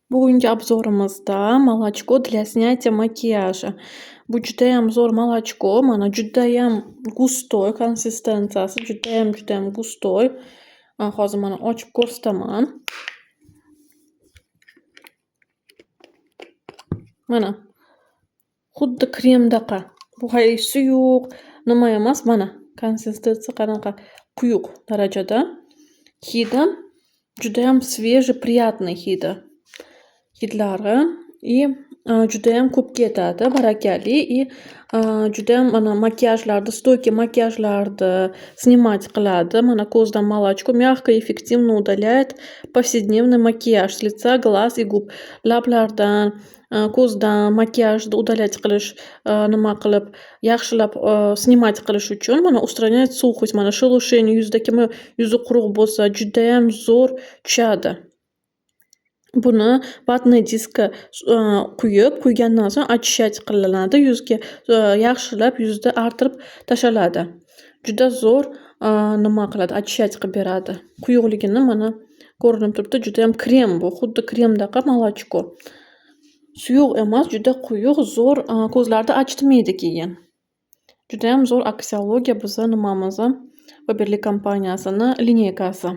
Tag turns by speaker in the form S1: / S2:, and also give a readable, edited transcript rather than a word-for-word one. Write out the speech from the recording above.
S1: Bugungi обзор imizda молочко для снятия макияжа. Bu judayam zo'r молочко, mana, judayam густой, konsistensiyasi judayam, judayam густой. Hozir, mana, ochib ko'rsataman. Mana, xuddi kremdaqa. Bu haligi suyuq nima emas, mana, konsistensiya qanaqa quyuq darajada. Hidi judayam свежий, приятный hidi. Hidlari и judayam ko'p ketadi, barakali и judayam, mana, makiyajlarni, стойкий makiyajlarni снимать qiladi. Mana, ko'zdan молочко мягко и эффективно удаляет повседневный макияж с лица, глаз и губ. Lablardan, ko'zdan makiyajni удалять qilish, nima qilib, yaxshilab снимать qilish uchun, mana, устраняет сухость, mana, шелушение yuzda, kimni yuzi quruq bo'lsa, judayam zo'r tushadi. Buni ватный diskka quyib, quygandan so'ng очищать qilinadi yuzga, yaxshilab yuzni artirib tashlanadi. Juda zo'r nima qiladi, очищать qilib beradi. Quyuqligini, mana, ko'rinib turibdi, judayam krem bu, xuddi kremdaqa молочко. Suyuq emas, juda quyuq, zo'r, ko'zlarni achitmaydi keyin. Judayam zo'r. Aksiologiya bizni nimamizni, Faberlic kompaniyasini линейка si.